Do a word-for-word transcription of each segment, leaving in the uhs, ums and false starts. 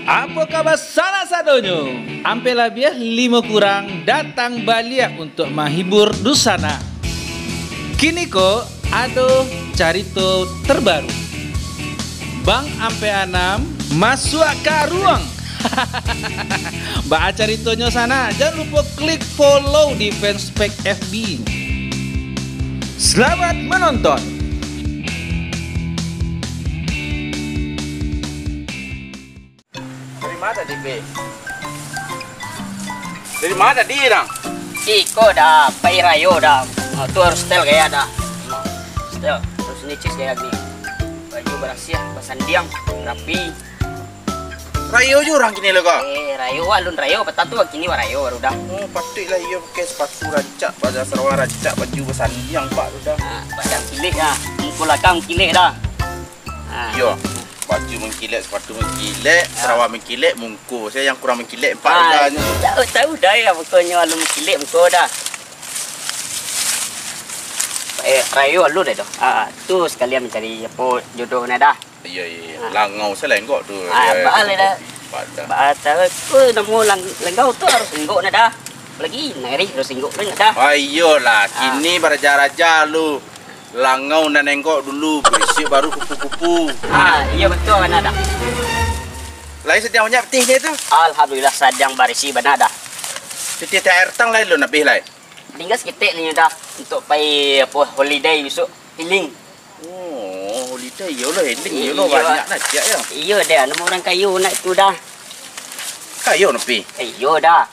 Apo kaba sanak sadonyo? Ampek labiah limo kurang datang baliak untuak mahibur dunsanak. Kini ko ado carito terbaru. Bang Ampek Anam masuak ka ruang. Baa caritonyo sanak? Jan lupo klik follow di fanspage F B. Selamat menonton. Dari mana tadi, Pe? Dari mana tadi, Dang? Iko dah, pai rayo dah. Ah, tu harus style gaya dah. Style, harus nicis gaya ni. Baju barasiah, basandiang, rapi. Rayo jo urang kini lo ko? Eh, rayo, alun rayo, patang tu kini wak rayo baru dah. Oh, patuiklah iyo pakai sepatu rancak, pakai sarawa rancak, baju basandiang pak tu dah. Ah, badan kilek dah, muko lakang kilek dah. Ah. Iyo, baju mangkilek, sepatu mangkilek, ah, sarawa mangkilek, muko. Saya yang kurang mangkilek, empat ah, udahnyo. Tahu, tahu dah ya, mukonyo alun mangkilek muko dah. Eh, rayo alun dah tu. Ah, tu sekalian mancari apo jodoh nah dah. Iyo, iyo, iyo. Ah. Langau salenggok tu. Ah, ya, baa lah dah. Baa tahu, tu namo lang-, lenggau tu harus lenggok nah dah. Apalagi nari harus lenggok nah dah. Ah, iyolah, ah, kini baraja-raja lu. Langau nan enggok dulu, barisiak baru kupu-kupu. Ah, iyo batua bana dah. Lai sadiang banyak pitih nyo tu? Alhamdulillah, sadiang barisi bana dah. Pitih T H R tang lai lun abih lai? Tingga saketek nyo dah, untuak pai, apo, holiday bisuak, healing. Oh, holiday, iyolah, healing, iyo, iyolah, banyak nak ciak yo. Iyo dah, namo urang kayo nak tu dah. Kayo napi? Iyo dah.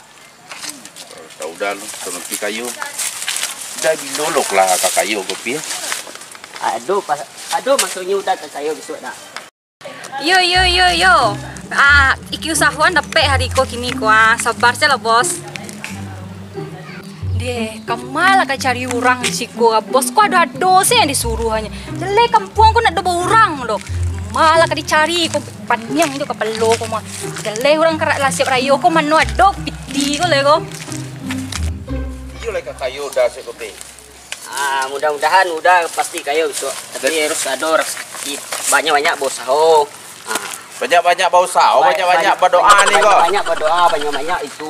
Tahu dah lu, sampai kayo. Dah bilo lo lah ka kayo kopi. Aduh, pas, aduh, maksudnyo udah ka kayo bisuak dah. Yo, yo, yo, yo. Ah, iki usahoan dapek hari ko kini ko, ah. Sabar se lah, Bos. Deh, kama lah ka cari urang di siko, ah. Bos ko ado-ado se yang disuruahnyo. Jaleh kampuang ko ndak ado baurang doh. Kama lah ka dicari ko. Paniang jo kapalo ko mah. Jaleh urang karak lah siap rayo ko, mano ado piti ko lai ko. Iyo lai ka kayo udah siap kopi. Ah, mudah-mudahan udah pasti kayo bisuak. Tapi harus ado rasaki. Banyak-banyak bausaho. Ah. Banyak-banyak bausaho, ba-, banyak-banyak badoa ni ko. Banyak-banyak badoa, banyak-banyak itu.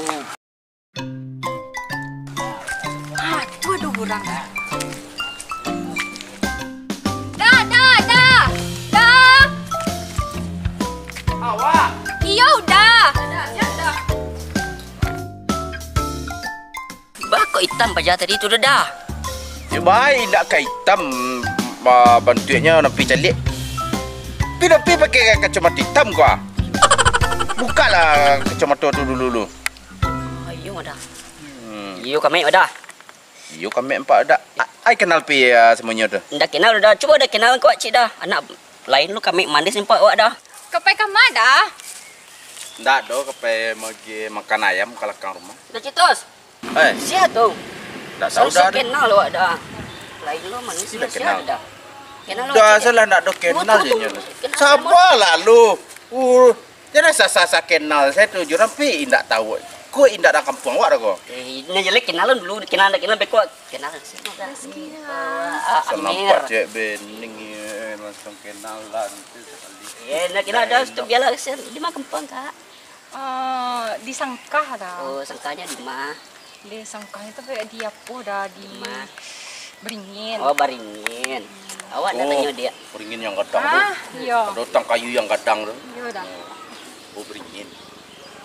Ah, tu ado urang. Dah, dah, dah. Dah. Awak. Iyo, udah. Dah, dah, dah. Baa kok itam paja tadi tu, dah? Yo, baik, indak ka itam, ba-, bantuaknyo napi caliak. Tapi napi pakai kacamata itam ko, ah? Bukaklah kacamata tu dulu lu. Iyo, dah. Hmm. Iyo, kamek, dah. Iyo, kamek ampak, dah. A-, ai kenal pi, ah, samonyo tu? Ndak kenal, dah. Cubo dah kenal ko, cik, dah. Anak lain lu kamek manis ampak awak, dah. Ka pai kama, dah? Ndak do, ka pai magi makan ayam ka lakang rumah. Dah, Citos. Eh. Sia tu? Ndak tahu dah. Kenal awak dah. Lain lo manusia, sia kenal. Dah. Kenal awak, dah, cik, salah ndak do kenal je nyo. Kenal. Sabarlah lu. Uh, jan asa-asa kenal sajo tu, urang pi indak tahu. Ko indak urang kampuang awak dah ko. Eh, ini jelek kenalan dulu, kenal ndak kenal beko. Kenal. Ah, Amir. Nampak cewek bening ye, langsung kenalan tu sekali. Ye, ndak kenal dah, tu biarlah, di ma kampuang, Kak? Eh, di Sangkah dah. Oh, Sangkahnyo di ma? Di Sangkahnyo tu kayak di apo dah, di Beringin. Oh, Beringin. Awak nak tanyo dia. Beringin yang gadang tu. Ah, iyo. Ado batang kayu yang gadang tu. Iyo dah. Oh, Beringin.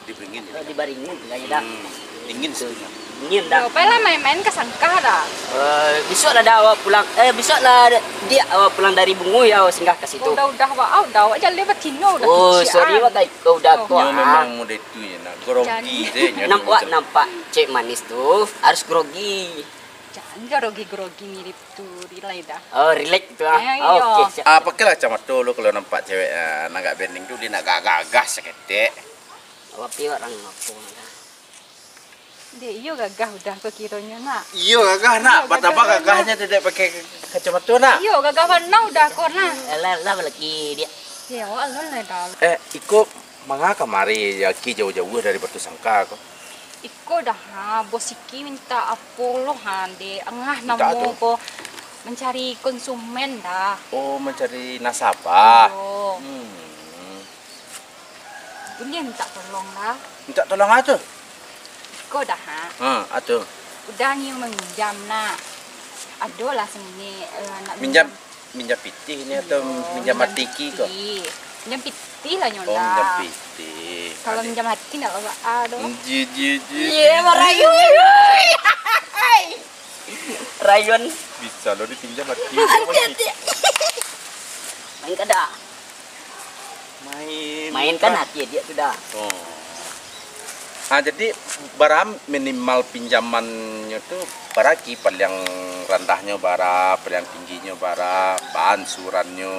Di Beringin. Oh, di Beringin tinggalnyo dah. Hmm. Dingin situ. Dingin dah. Yo, pailah main-main ka Sangkah dah. Eh, bisuak lah dah awak pulang. Eh, bisuak lah dia awak pulang dari Bungo ya, awak singgah ka situ. Udah, udah, wak, ah, udah, wak jaleh batino udah. Oh, sorry, wak, kai-, udah ko. Nyo memang model tu je, nak grogi je nyo. Nampak, nampak cewek manis tu harus grogi. Jan grogi-grogi mirip tu, rilai dah. Oh, rilek tu ah. Eh, oh, iyo. Oke, siap. Ah, pakailah kacamata lu kalau nampak cewek, ah, nan agak bening tu, dia nak gagah-gagah saketek. Awak pi urang apo dah? Dek, iyo gagah udah ko kironyo, nak. Iyo gagah, nak. Iyo, batambah gagahnyo tu dek pakai kacamata, nak. Iyo, gagah bana udah ko, nah. Alah, alah, balaki dia. Yo, alun lah dah. Eh, iko manga kamari aki jauah-jauah dari Batu Sangka ko? Iko dah, ha, bos iki minta apo lo, ha, dek, angah namo ko mancari konsumen dah. Oh, mancari nasabah. Iyo. Hmm. Buliah mintak tolong lah. Mintak tolong a tu? Iko dah, ha. Ha, a tu. Udah nio maminjam nak. Ado lah sangini, eh, nak minjam. Minjam pitih ni atau minjam hati ko? Minjam pitih lah nyo lah. Oh, minjam pitih. Kalau minjam hati ndak baa doh. Ji, ji, ji. Ye, marayu. Rayuan. Bisa lo dipinjam hati. Hati, hati. Main kada? Main. Main kan hati dia tu dah. Oh. Ah, jadi, bara minimal pinjamannyo tu, bara ki paliang randahnyo bara, paliang tingginyo bara, baansurannyo?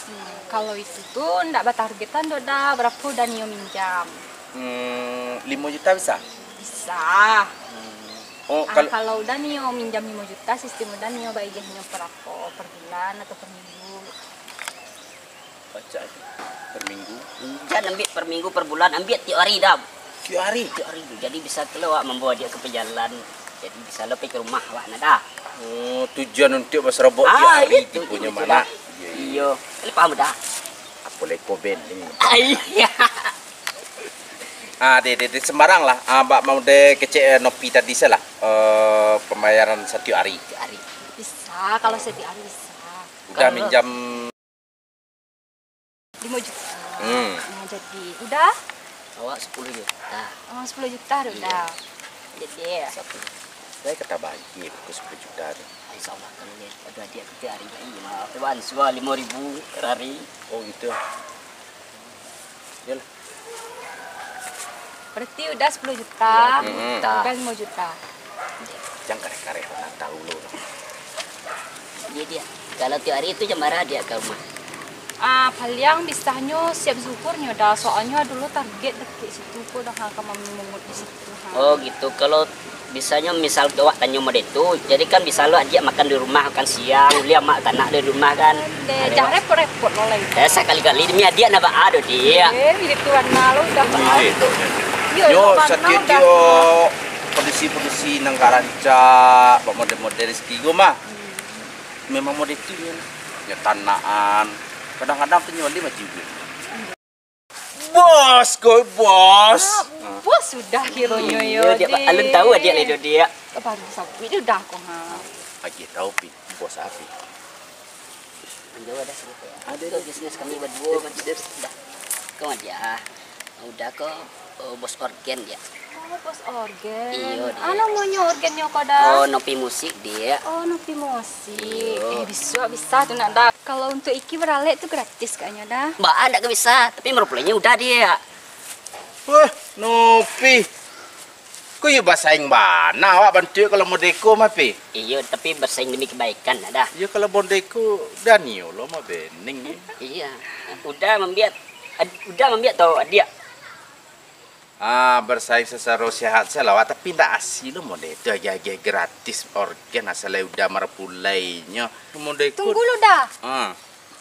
Hmm, kalau itu tu ndak batargetan doh dah, barapo udah nio minjam? Hmm, limo juta bisa? Bisa. Hmm. Oh, ah, kal- kalau udah nio minjam limo juta, sistem udah nio bayahnyo barapo, per bulan atau per minggu? Pacak tu, per minggu. Jan ambiak per minggu, per bulan, ambiak tiok ari dah. Tiok ari? Tiok ari tu. Jadi bisa tu lo awak mambawa dia ka pajalan. Jadi bisa lo pai ka rumah awak nah dah. Oh, tujuan untuak basorobok tiok ari tiponyo mah nak. Iyo, iyo. Iyo. Kalian paham dah? Apo leko bening? Iya. Ah, deh, deh, deh, sembarang lah. Ah, bak model kecek, eh, Nopi tadi salah. Eh, pembayaran satiok ari. Tiok ari. Bisa, kalau satiok ari bisa. Udah minjam limo juta. Hmm. Nah, jadi, udah? Awak sapuluh juta. Oh, sapuluh juta tu udah. Jadi, ya. Sapuluh. Lai ka tabagi buku sapuluh juta tu. Insya Allah, kalau lihat, aduh, adiak tu tiok ari, iya, mah, aku bansua limo ribu per ari. Oh, gitu. Yalah. Berarti udah sepuluh juta. Iya, sepuluh juta. Bukan lima juta. Jan kareh-kareh, urang tahu lo. Iya, dia. Kalau tiok ari tu jam bara dia ka rumah? Ah, paliang bisanyo siap zuhur nyo dah, soalnyo ado lo target dakek situ ko dah, ha, ka mamungut di situ, ha. Oh, gitu. Kalau bisanyo misal awak tanyo model tu, jadi kan bisa lo adiak makan di rumah, makan siang, buliah amak tanak di rumah kan. Deh, jan repot-repot lo lai. Eh, sakali-kali demi adiak nah baa doh, Diak. Eh, mirip tu bana lo udah. Iyo, satiok-tiok kondisi-kondisi nan ka rancak, bak model-model Rizky ko mah. Memang model tu nyo. Nyo tanakan. Kadang-kadang tu nyo lima juta. Bos ko, bos. Ah, bos sudah kironyo yo, Diak. Alun tahu adiak lai doh, Diak. Baru sabuik dah ko, ha. Agiah tahu, Pi. Bos apo? Anjo ado sadikit. Ado, ado. Bisnis kami baduo, dah. Kau aja. Udah ko, oh, bos orgen, Diak. Oh, bos orgen. Iyo, Diak. Ah, namonyo orgennyo ko dah? Oh, Nopi Musik, Diak. Oh, Nopi Musik. Iyo. Eh, bisuak bisa tu nak dah. Kalau untuak Iki baralek tu gratis kayaknyo dah. Baa ndak ka bisa, tapi marupuloinyo udah, Diak. Weh, Nopi. Ko iyo basaing bana awak bantuak kalau model ko mah, Pi? Iyo, tapi basaing demi kebaikan lah dah. Iyo, kalau model ko, dah nio lo mah bening, eh. Iyo, udah mambiak, ad-, udah mambiak tau adiak. Ah, basaing sasaro sehat sajo lah awak, tapi ndak asi lo model tu, agiah-agiah gratis orgen asal udah marapulainyo. Model ko. Tunggu lo dah. Ah.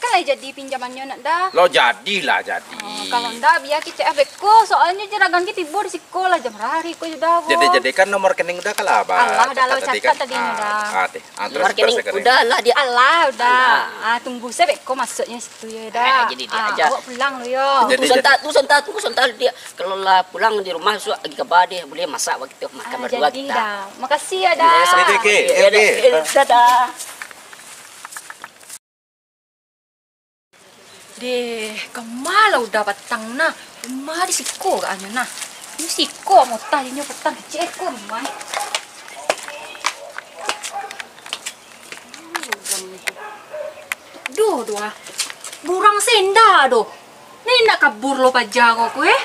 Kan lai jadi pinjamannyo nak dah. Lo jadilah, jadi. Oh, kalau ndak, bia kicek ah beko, soalnyo jaragan ki tibo di siko lah, jam rari ko sudah ko. Jadi, jadi kan nomor rekening udah kalah, Bang. Alah, dah lo catat tadi nyo dah. Ah, teh. Ah, terus, nomor rekening terus rekening. Udah lah, Diak. Alah, udah. Alah. Ah, tunggu se beko masuknyo situ yo dah. Ah, jadi, Diak, ah, aja. Awak pulang lo yo. Jadi, tunggu sebentar, jadi. Tunggu sebentar, tunggu sebentar, Diak. Kalau lah pulang di rumah, suak agi kaba deh, buliah masak waktu makan berdua kita. Ah, jadi dah. Makasih yo dah. Iya, sama. Oke, oke, oke. Iya, dah. Eh, dadah. Deh, kama lah udah patang nah. Rumah di siko agaknyo nah. Di siko motah dinyo patang kecek ko rumah. Doh, doh ah. Burang senda doh. Ni nak kabur lo paja ko, ko, eh.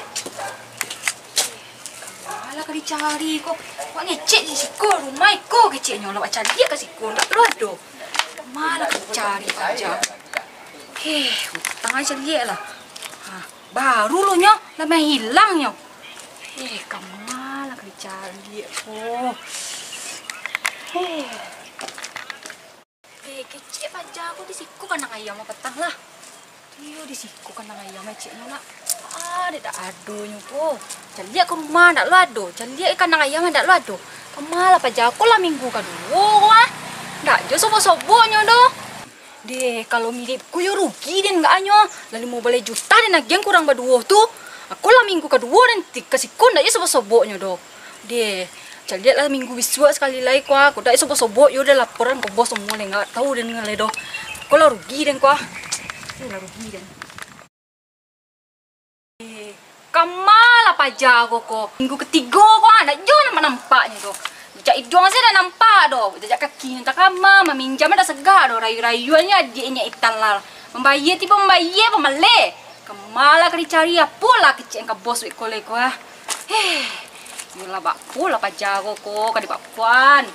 Kama lah ka dicari ko. Wak ngecek di siko rumah iko keceknyo lah, wak caliak ka siko ndak lo ado. Kama lah ka dicari paja. Heh, utang aja liek lah. Ha, baru lo nyo, lah main hilang nyo. Heh, kama lah ka dicari ko. Heh. Eh, kecek paja ko di siko kandang ayam patang lah. Iyo, di siko kandang ayam keceknyo nak. Ah, dek dak ado nyo ko. Caliak ka rumah ndak lo ado. Caliak kandang ayam ndak lo ado. Kama lah paja ko lah minggu kaduo ko ah. Ndak jo sobok-soboknyo doh. Deh, kalau mirip ko yo rugi den agaknyo. Lah limo baleh juta den agiah kurang baduo tu. Ko lah minggu kaduo den ti, ka siko ndak jo sobok-soboknyo doh. Deh, caliak lah minggu bisuak sakali lai ko ah. Ko ndak jo sobok-sobok, yo udah laporan ka bos, semua lai ndak tahu den lai doh. Ko lah rugi den ko ah. Ko lah rugi den. Eh, kama lah paja ko ko. Minggu katigo ko ah, ndak jo nampak-nampaknyo doh. Cak iduang se ndak nampak doh. Jajak kaki nyo takama, maminjam ndak segak doh. Rayu-rayuannyo adiaknyo Itan lah. Mambayia tibo mambayia, pamaleh. Kama lah ka dicari, apolah kecek ka bos wek ko lai ko ah. Heh, iyolah, bapo lah paja ko ko, ka dibapoan.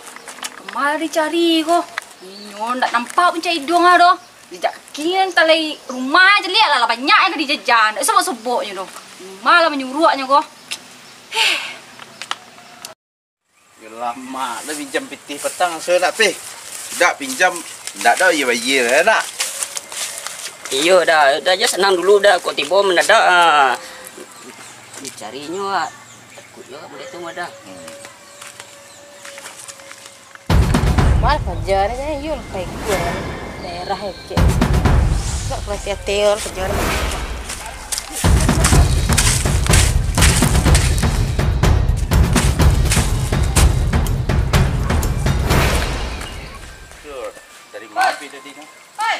Kama lah dicari ko. Inyo ndak nampak pun cak iduang ah doh. Jajak kaki nyo talai rumah, caliak lah, lah banyak yang ka dijajan. Ndak sobok-soboknyo doh. Kama lah manyuruaknyo ko. Heh. Yo lamak dah pinjam pitih patang, so nak pih. Dak pinjam, ndak ado iyo bayia, yo nak? Iyo dah, dah jo sanang dulu dah, kok tibo mandadak, ah. Dicarinyo, ah. Takut jo budak tu mah dah. Hmm. Mal paja ni, yo lah ka ikua daerah ecek. Dak ka ati-ati yo, paja ni. Dari ma pi tadi tu? Oi.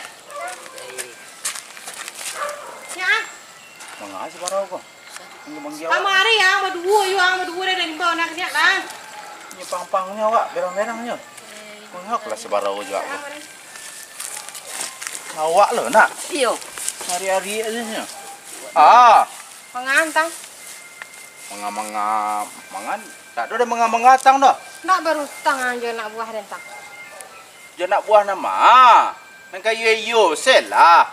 Nya. Manga sabarau ko? Manggil-manggil awak. Kamari ang baduo, yo ang baduo dari limbau nak kaniak lah. Nyo pang-pangnyo awak, berang-berangnyo. Manga lah sabarau juo ko? Awak lo nak? Iyo. Hari-hari aja nyo. Ah. Mangan tang. Manga-manga, mangan. Tak ado dah manga-manga tang dah. Nak barutang ang jo anak buah den tang. Jo anak buah nan ma? Nan ka iyo-iyo se lah.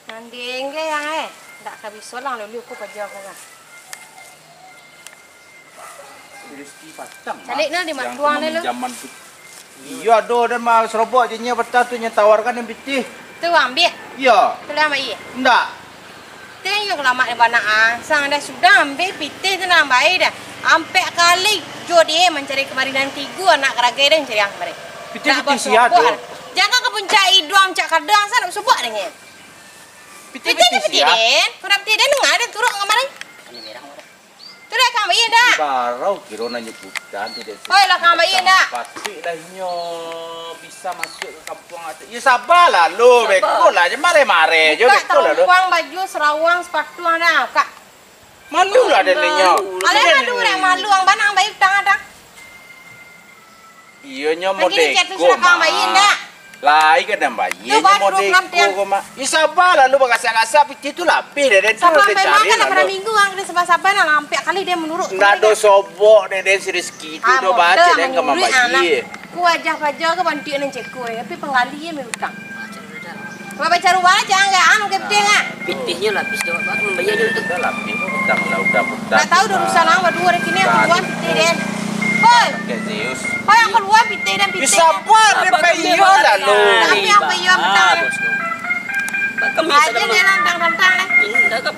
Nan diengge ang eh. Ndak ka biso lah luluih ko paja ko kan. Rezeki patang. Caliak nah, di matuang ni lu. Iyo, ado den mah, serobok je nyo patang tu, nyo tawarkan den pitih. Tu ambiak. Iyo. Tu lah ambiak. Ndak. Tengok lamak ni banak ah. Sang dah sudah ambiak pitih tu nan bae dah. Ampek kali jo dia mancari kamari nan tigo anak karagai dah mancari ang kamari. Pitih-pitih sia tu. Jaga ka puncak iduang, puncak kadang, sa nak basubuak dengan. Pitih-pitih sia. Kau dah pitih den, dengar den turun kamari. Tu dah kang bayi dah. Barau kiro nak nyebutan tidak. Oi lah kang bayi dah. Patuik lah inyo bisa masuk ke kampuang atu. Ya sabarlah lu, beko lah je mare-mare je beko lah lu. Buka taruang baju, sarawang, sapatu ang dah, buka. Malu lah den inyo. Alah malu dah, malu ang banang bayi utang dah. Iyo nyo modeko mah. Lai ka den bayia nyo modeko ko mah. Ih sabarlah lu, bagasak-gasak pitih tu lah abih deh den tu. Sabab memang kan lah pado minggu ang kena sabar-sabar nah, lah ampek kali den manuruik. Ndak ado sobok deh den si Rizki tu, dah baco den ka mambayia. Ku wajah paja ka bantuak nan ceko eh, tapi panggali eh main utang. Bapak bacaruah lah, jangan gak anu, gede lah. Pitihnyo lapis doh, Pak. Mambayia jo tu. Udah lapis, utang lah, udah utang. Tak tahu dah urusan ang baduo hari kini, aku buang pitih den. Hoi. Pakai Zeus. Hoi, aku luar pitih den, pitih. Sabar, dia pakai iyo lah lu. Tapi apa iyo petang? Aja dia nantang-nantang lah. Ini dah kap.